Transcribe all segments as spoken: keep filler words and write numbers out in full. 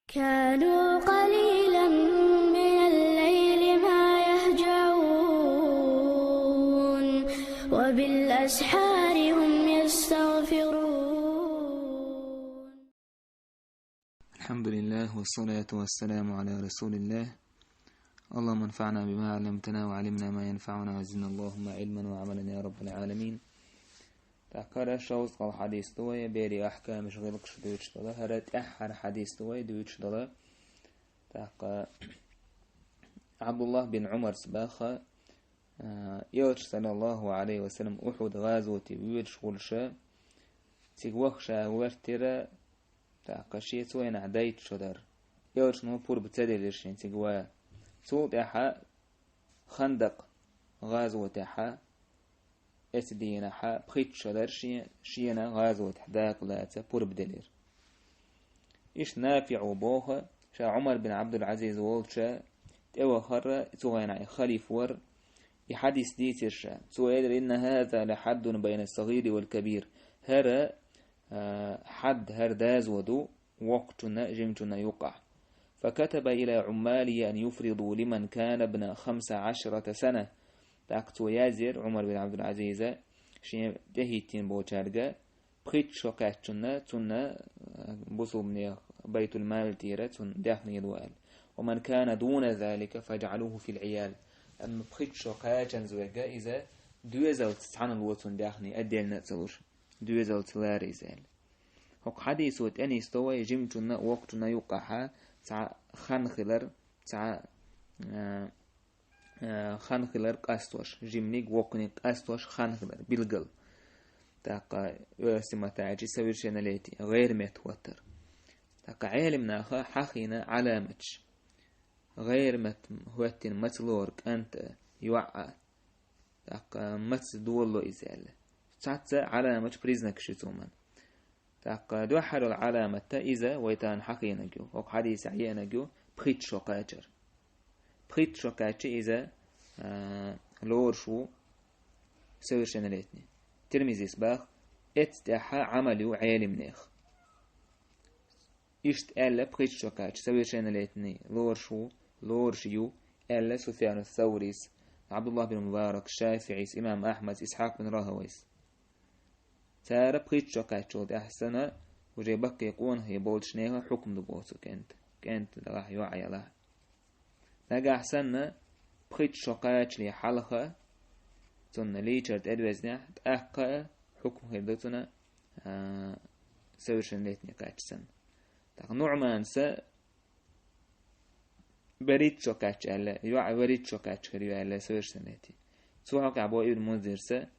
كانوا قليلا من الليل ما يهجعون، وبالأسحار هم يستغفرون. الحمد لله، والصلاة والسلام على رسول الله. اللهم انفعنا بما علمتنا، وعلمنا ما ينفعنا، وزدنا اللهم علما وعملا يا رب العالمين. ТӀаккха хӀара шовзткъа хьадис ду вай, берийн ахькамаш, гӀиллакхаш дуьйцуш дола, хӀара тӀаьххьара хьадис ду вай дуьйцуш дола. ТӀаккха Ӏабдуллахь бин Ӏумара баха, а, Элча, саллаллаху Ӏалайхи ва саллам, Ухьуд гӀазоте воьдуш хулаш, цига ваха ша гӀертира, тӀаккха шен цу хенахь дайта шо дар. Элчано пурба ца делира шен цига ван. Цул тӀаьхьа Хандакъ гӀазотехьа, эцу дийнахьа пхийтта шо дар шен, шена гӀазотехь дакъа лаца пурба делира. Иштта НафиӀо боху, ша Ӏумар бин Ӏабдул-Ӏазиз волча тӀевахара, цу хенахь и халифа вара, и хьадис дийцира ша. Цо элира: «إن هذا لحد بين الصغير والكبير». ХӀара, а, хьад, хӀара дазо ду воккхачунна, жимачунна юкъахь. فكتب إلى عماله أن يفرضوا لمن كان ابن خمس عشرة سنة. ТӀаккха цо яздира, Ӏумар бин Ӏабдул-Ӏазиза, шен тӀехӀиттийна болчаьрга, пхийтта шо кхаьчначунна, цунна, а, бусулбанех байтул-мал тӀера цунна даьхни ло аьлла. «ومن كان دون ذلك فاجعلوه في العيال». Амма пхийтта шо кхачанза верг, иза доьзалца цхьаьна ло цунна даьхни, отдельно а ца луш, доьзалца лара иза аьлла. ХӀокху хьадисо тӀе нисдо вай жимачунна а, воккхачунна а юкъахьа цхьа хан хилар, цхьа, а, а, хан хилар къастош, жиманиг, воккханиг къастош хан хилар, билггал. ТӀаккха оьрсийн маттахь аьлча совершеннолетие, гӀайр метта хӀоттар. ТӀаккха Ӏелимнаха хьахийна Ӏаламаташ. ГӀайр метта хӀоьттина маца лору кӀант а, йоӀ а. ТӀаккха маца долало иза аьлла. Цхьацца Ӏаламаташ, признакаш ю цу хӀуман. ТӀаккха дуьххьара йолу Ӏаламат иза вай тахана хьахийнарг ю, хӀокху хьадисехь еанарг ю, пхийтта шо кхачар. Пхийтта шо кхаьчча иза, а, лоруш ву совершеннолетний. Тирмизис баха, эццу тӀаьхьа Ӏамал ю Ӏелимнех. Иштта аьлла, пхийтта шо кхаьчча совершеннолетний лоруш ву, лоруш ю, аьлла Суфьяну Саврис, Ӏабдуллахь бин Мубарак, ШафиӀис, имам Ахьмадс, Исхьакъ бин Рахавайс. Цара пхийтта шо кхаьччул тӀаьхьа санна, уже баккхий къонахий болчу нехан хьукм ду боху цу кӀанта, кӀант далахь, йоӀ ялахь. Нагахь санна, пхийтта шо кхачале хьалха, цунна лийчар тӀедвезнехь, тӀаккха а хьукм хир ду цунна, а, совершеннолетний кхаьчча санна. ТӀаккха Нуъманас берхӀитта шо кхаьчча аьлла, йоӀ берхӀитта шо кхаьчча хир ю аьлла, совершеннолетний. Цу хьокъехь боху Ибн Мунзирса,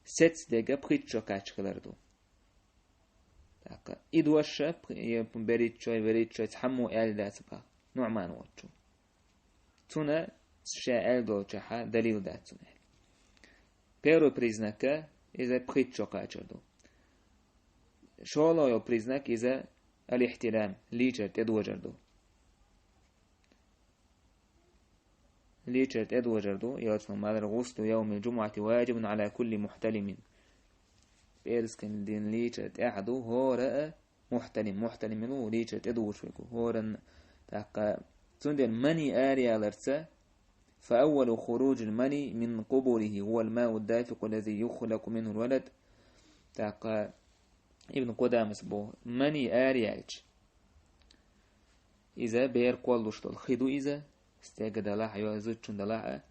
сецца дерг пхийтта шо кхаьчча хилар ду. ТӀаккха и дош а, пх-, я берхӀитта шой, берхӀитта шой цхьаммо аьлла дац баха, Нуъман волчо. Цунна ша аьлла долчохь далил дац цунна аьлла. Первый признак, иза пхийтта шо кхачар ду. ШолгӀа йолу признак иза аль-ихтилам, лийчар тӀедожар ду. Лийчар тӀедожар ду, ялсаман малар: «غسل يوم الجمعة واجب على كل محتلم». ПӀераскан дийнан лийчар тӀехь ду хӀора а мухьталим, мухьталим мила ву, лийчар тӀедужуш верг ву, хӀоранна. ТӀаккха цундела мани араяларца, «فأول خروج المني من قبله هو الماء الدافق الذي يخلق منه الولد». ТӀаккха Ибн Къудамас боху, мани араялча, иза бер кхоллуш долу хи ду иза, стеган далахь а, йо зудчун далахь а.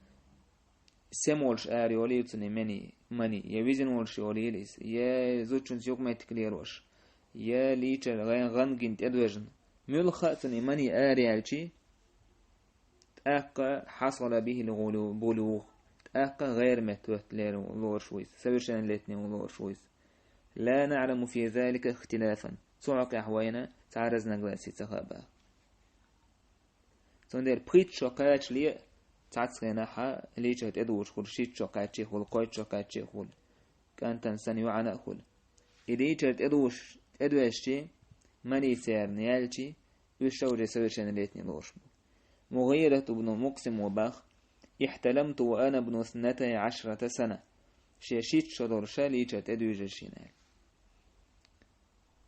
Сема волуш ара йолийла цуьнан мани, мани, я визина волуш йолийла иза, я зудчуьнца юкъаметтиг лелош, я лийчар гӀан-, гӀан гина тӀедожна. Муьлхха а цуьнан мани ара яьлчи, тӀаккха «حصل به البلوغ», тӀаккха гӀайр метта хӀоьттина лоруш ву иза, совершеннолетний ву лоруш ву иза. «لا نعلم في ذلك اختلافا». Цу хьокъехь вайна цхьа разногласие ца хаьа баха. Цундела пхийтта шо кхачале а цхьацца хенахь лийчар тӀедужуш хуьлу, шийтта шо кхаьччи хуьлу, кхойтта шо кхаьччи хуьлу, кӀантана санна йоӀана а хуьлу. И лийчар тӀедужуш, тӀедоьжчи, мани церан яьлчи, уьш ша уже совершеннолетний лоруш бу. МугӀират ибн Мукъсимо баха: «احتلمت وأنا ابن اثنتي عشرة سنة». Шен шийтта шо долуш лийчар тӀедуьйжира шена аьлла.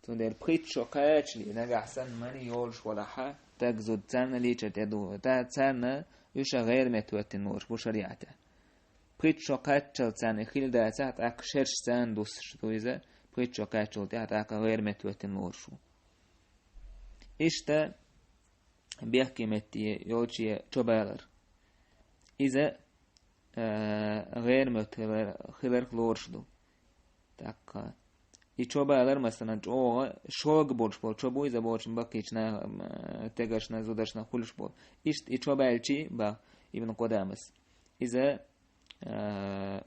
Цундела пхийтта шо кхачале, нагахь санна мани йолуш валахь, стаг, зуда царна лийчар тӀе ду, та царна уьш а гӀайр метта хӀоьттина лоруш бу шариӀатехь. Пхийтта шо кхаччалц царна и хилла дацахь, тӀаккха шераш царна дуссуш ду иза, пхийтта шо кхаччалц тӀаьхьа тӀаккха гӀайр метта хӀоьттина лоруш ву. Иштта бехке метте йолче чо балар. Иза, э, гӀайр метта хилар-, хиларх лоруш ду. ТӀаккха и чо балар, масалан, чӀогӀа шога болуш болу чо бу иза, бохучун баккхийчу наха, м, тегаршна, зударшна хуьлуш болу. Иштта и чо баьлчи, бах Ибн Къудамас, иза, э,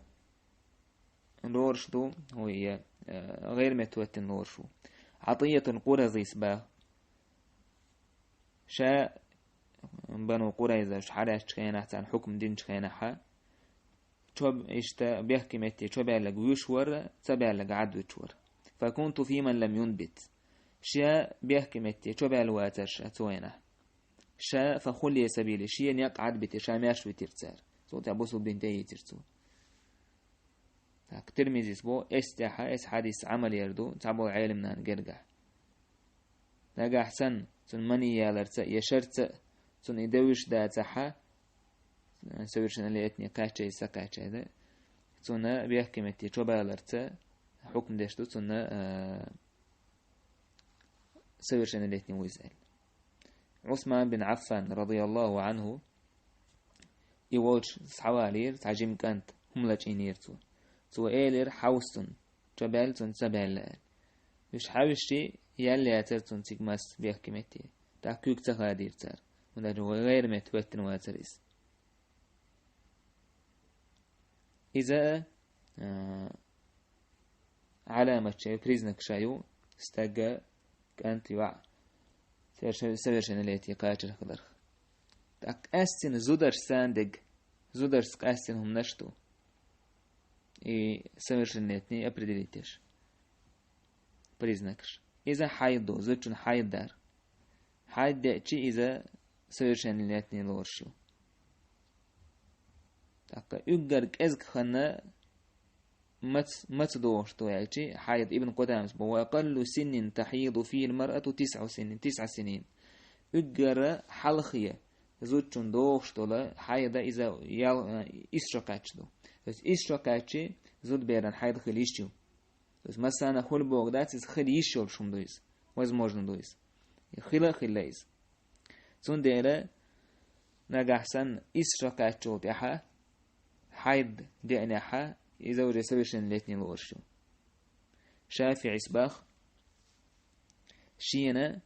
лоруш ду, ой, э, гӀайр метта хӀоьттина лоруш ву. Ӏатиятул Къуразис бах. Ша Бану Къурайзаш хьалаьцначу хенахь, царна хьукм динчу хенахьа, чо, иштта бехке метте чо баьлларг вуьйш вара, ца баьлларг Ӏад вуьтуш вара. «Факунту фи ман лам юнбит». Ша бехке метте чо баьлла вацара ша цу хенахь. Ша фа хуллия сабили, шен некъ Ӏад битира, ша маьрша витира цара. Цул тӀаьхьа бусулба дин тӀеийцира цо. Так, Тирмизис бо, эс тӀаьхьа, эс хьадис Ӏамал яр ду, цхьаболу Ӏелимнана гергахь. Нагахь санна, цунна мани яларца я шарца, цунна и девзаш дацахьа, совершеннолетний кхаьчча, ца кхаьчча, да? Цунна бехке метте чо баларца хьукм деш ду, цунна, а, совершеннолетний ву иза аьлла. Ӏусман бин Ӏаффан, радияллаху Ӏанху, и волчу схьавалийра цхьа жима кӀант, хӀума лачкъийнера цо. Цо элира, хьовса цунна, чо баьлла цунна, ца баьлла аьлла. Уьш хьаьвсичи, яьлла яцара цунна цига мас бехке метте. ТӀаккха куьйга ца хадийра цара. ХӀунда аьлча вай гӀайр метта хӀоьттина вацара иза. Иза, а, Ӏаламат ша ю, признак ша ю, стага, кӀант, йоӀ, совершеннолетие кхачар хиларх. ТӀаккха къаьстина зударш царна дерг, зударшца къаьстина хӀуманаш ду, и совершеннолетний определить деш признакаш. Иза хьайд ду, зудчун хьайд дар. Хьайд деъчи иза совершеннолетний лоруш ю. ТӀаккха уьггар кӀезиг ханна мац-, маца догӀуш ду аьлчи, хьайд Ибн Къудамас бо: «Ва акъаллу синнин тахьиду фихил маръату тисъу синнин, тисъа синин». Уьггара хьалхе зудчун догӀуш долу хьайда иза ял-, исс шо кхаьчча ду. То есть исс шо кхаьччи зудберан хьайд хила йиш ю. То есть массарна хуьлу бохург дац, иза хила йиш йолуш хӀума ду иза. Возможно ду иза. И хила а хилла иза. Цундела нагахь санна исс шо кхаьччул тӀаьхьа хьайд деънехьа, иза уже совершеннолетний лоруш ю. ШафиӀис бах, шена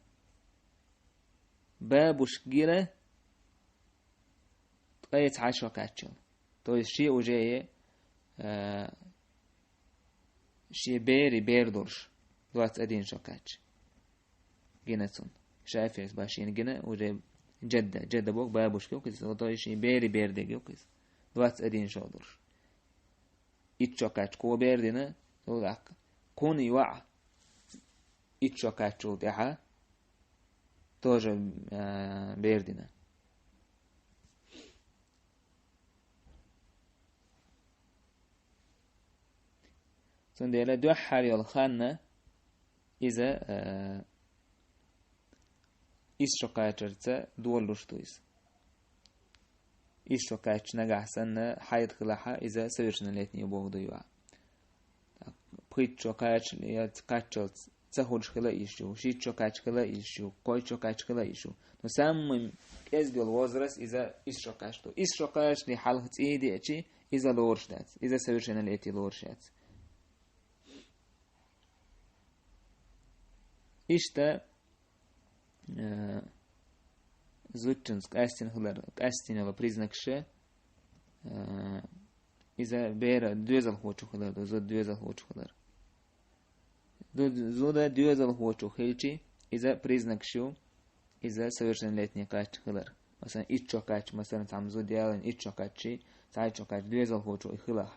бабушка гира ткъе цхьа шо кхаьччал. То есть шен уже, э, шен бери бер долуш, двадцать один шо кхаьчча. Гина цунна. ШафиӀис бах шена гина уже джадда. Джадда боху бабушка ю кхиза, то есть шен бери бер дерг ю кхиза. Двадцать один шо долуш. Итт шо кхаьчча кхо бер дина, цул тӀаккха кхунна йоӀ итт шо кхаьччул тӀаьхьа тоже, а, бер дина. Цундела дуьххьара йолу ханна иза, а, исс шо кхачарца долалуш ду иза. Исс шо кхаьчча нагахь санна хьайд хилахьа, иза совершеннолетний боху ду йоӀ. Пхийтта шо кхача-, я кхаччалц ца хуьлуш хила йиш ю, шийтта шо кхаьчча хила йиш ю, кхойтта шо кхаьчча хила йиш ю. Но самый кӀезиг йолу возраст иза исс шо кхаьчча ду. Исс шо кхачале хьалха цӀий деъчи, иза лоруш дац, иза совершеннолетий лоруш яц. Иштта, э, зудчунца къаьстина хилар, къаьстина йолу признакаш, э, иза бер доьзалхочух хилар ду, зуда доьзалхочух хилар. Ду-, зуда доьзалхочух хилчи, иза признакаш ю, иза совершеннолетний кхаьчча хилар. Масалан, итт шо кхаьчча, масалан, цхьамма зуда ялийна итт шо кхаьччи, цхьайтта шо кхаьчча доьзалхочух и хилахь.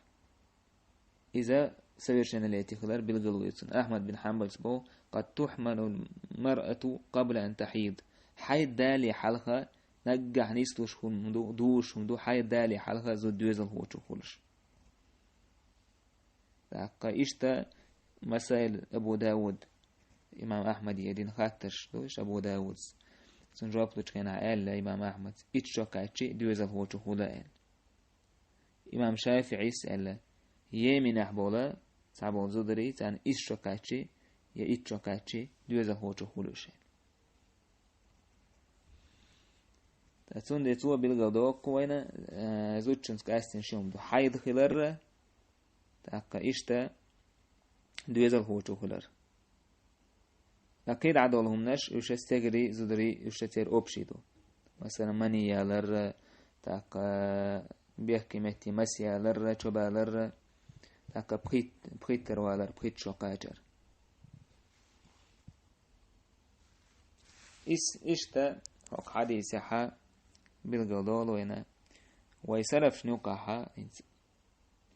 Иза совершеннолетий хилар билгал вуьйцун. Ахьмад бин Хьанбалс боху: «Къад тухьмалул маръату къабла ан тахьид». Хьайд дале хьалха, наггахь нислуш хӀума ду, душ хӀума ду, хьайд дале хьалха зуда доьзалхочух хуьлуш. ТӀаккха иштта Масаил Абу Дауд, имам Ахьмаде дина хаттарш ду, иштта Абу Дауда. Цунна жоп лучу хенахь аьлла имам Ахьмада: «Итт шо кхаьччи доьзалхочух хуьлу», – аьлла. Имам ШафиӀис аьлла: «Йеменехь болу цхьаболу зударий, царна исс шо кхаьччи я итт шо кхаьччи доьзалхочух хуьлу уьш», – аьлла. Ткъа цундела цо билгал доккху вайна, э, зудчуьнца къаьстина ши хӀума ду: хьайда хиларра, тӀаккха иштта доьзалхочух хилар. Ткъа кхидӀа долу хӀуманаш, уьш стегарий, зударий, уьш церан общий ду. Масала, мани яларра, тӀаккха бехке метте мас яларра, чобаларра, тӀаккха пхийт-, пхийттара валар, пхийтта шо кхачар. Ис-, иштта хӀокху хьадисехьа билгал долу вайна, вай салафашна юкъахьа, хӀинца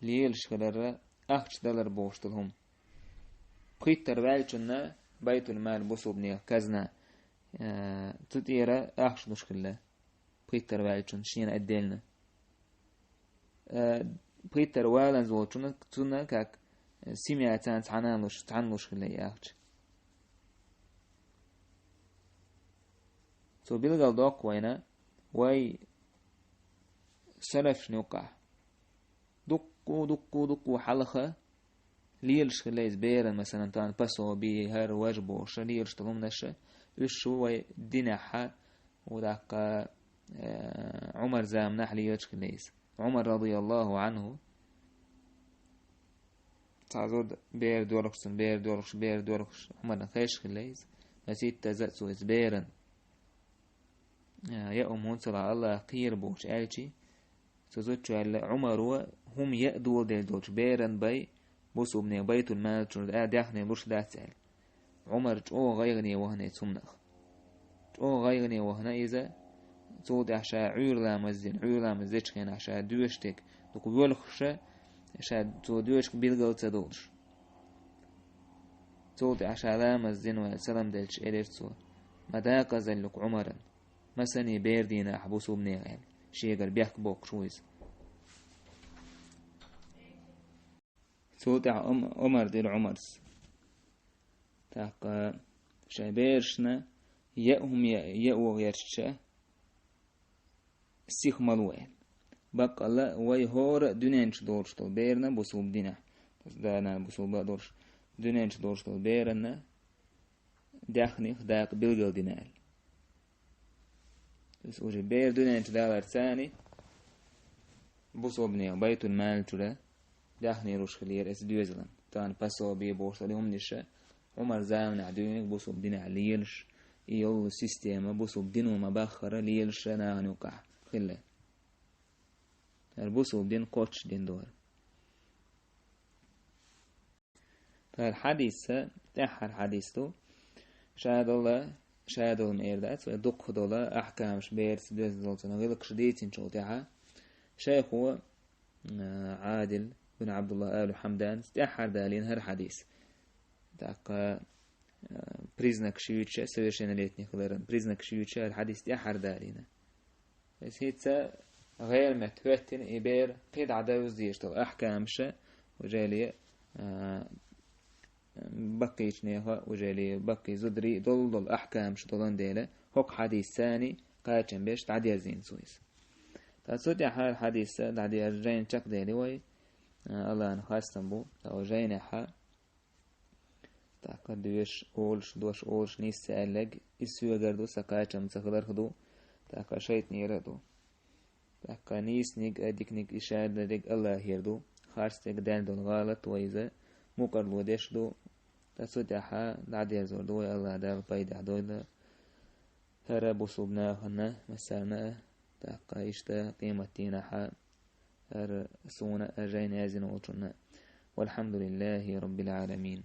лелаш хиларра, ахча далар бохуш долу хӀума. Пхийттара ваьллачунна байтул-мал, бусулбанийн казна, э, цу тӀера ахча луш хилла. Пхийттара ваьллачунна шена отдельно. Э, пхийттара валанза волчунна, цунна как, э, семья царна цхьаьна луш, цхьаьна луш хилла и ахча. Цо билгал доккху вайна, вай салафашна юкъахь. Дуккху, дуккху, дуккху хьалха лелаш хилла иза беран, масалан, тахана пособи, хӀара важа бохуш, лелаш долу хӀуманаш, уьш шу вай динехьа, ву даккха, э, Ӏумар заманахь лелаш хилла иза. Ӏумар, радияллаху Ӏанху, цхьа зуда бер доьлхуш, цунна бер доьлхуш, бер доьлхуш, Ӏумарна хезаш хилла иза. Маситтаза а цо иза беран, э, я умун цала Аллах кхера бохуш аьлчи, цу зудчо аьлла, Ӏумаро хӀума яа доладелла долчу беран бай, бусулбанийн байтул-мал чуьра а даьхни луш дац аьлла. Ӏумар чӀогӀа гӀайгӀане вахана цу хӀуманах. ЧӀогӀа гӀайгӀане вахана иза, цул тӀаьхьа ша Ӏуьйра ламаз дина, Ӏуьйра ламаз дечу хенахь ша доьшуш дерг, дукха воьлхуша, ша цо доьшург билгал ца долуш. Цул тӀаьхьа ша ламаз дина ваьлла салам делча элира цо: «Ма дакъазаллук Ӏумаран, масане бер дийна ахь бусулбанех», – аьлла, шегара бехк боккхуш ву иза. Цул тӀаьхьа Ом-, Омар дира Ӏумарс. ТӀаккха шайн берашна яа хӀума яа, яа вогӀерча, сиха ма ло аьлла. Баккъалла вай хӀора а дуьнен чу долуш долу берна бусулба динехь, да-нана бусулба а долуш, дуьнен чу долуш долу беранна даьхних дакъа билгал дина аьлла. То есть уже бер дуьнен чу далар царна бусулбанех байтул-мал чуьра даьхни луш хилира эца доьзалан. Тахана пособи бохуш долу хӀуманаш Ӏумар заманахь дуьйна бусулба динехь лелаш, и йолу система бусулба дино ма-баххара лелаша нахана юкъахь хилла. ХӀара бусулба дин кхоччуш дин ду хӀара. ХӀара хьадис, тӀаьххьара хьадис ду. Ша долу, ша долу ма эр дац, вай дуккха долу ахькамаш берца доьзна долчун гӀиллакхаш дийцинчул тӀаьхьа шайхо, а, Ӏадил бин Ӏабдулла Алу Хьамданс тӀаьххьара далийна хӀара хьадис. ТӀаккха, а, признакаш юьйцуша, совершеннолетний хиларан признакаш юьйцуша хӀара хьадис тӀаьххьара далийна. Иза хӀинца гӀермет хӀоьттина и бер кхидӀа девза дезаш долу ахькамаша, ужели, а, баккхийчу нехан, ужели баккхий зударий долу-долу ахькамаш долан дела, хӀокху хьадис царний кхачам беш дӀадерзийна цо иза. Ткъа цу тӀаьхьара хьадис дӀадерза жайна чекхдели вай, а, Аллахьан хастам бу, ткъа вай жайнехьа ТӀаккха доьшуш, олуш, дош олуш нийса ца аьлларг, иза соьгара ду, сан кхачам ца хиларх ду, тӀаккха шайтӀанера а ду. ТӀаккха нийсаниг а, диканиг а, и шадерриг Аллахьера ду, харцдерг даьлла долу гӀалат вай иза мукъарло деш ду, ткъа цу тӀаьхьа дӀадерзор ду вай Аллахь Дала пайдехь дойла. ХӀара бусулба нахана, массарна а, тӀаккха иштта къематдийнахьа, хӀара суна а, жайна яздина волчунна а. والحمد لله رب العالمين.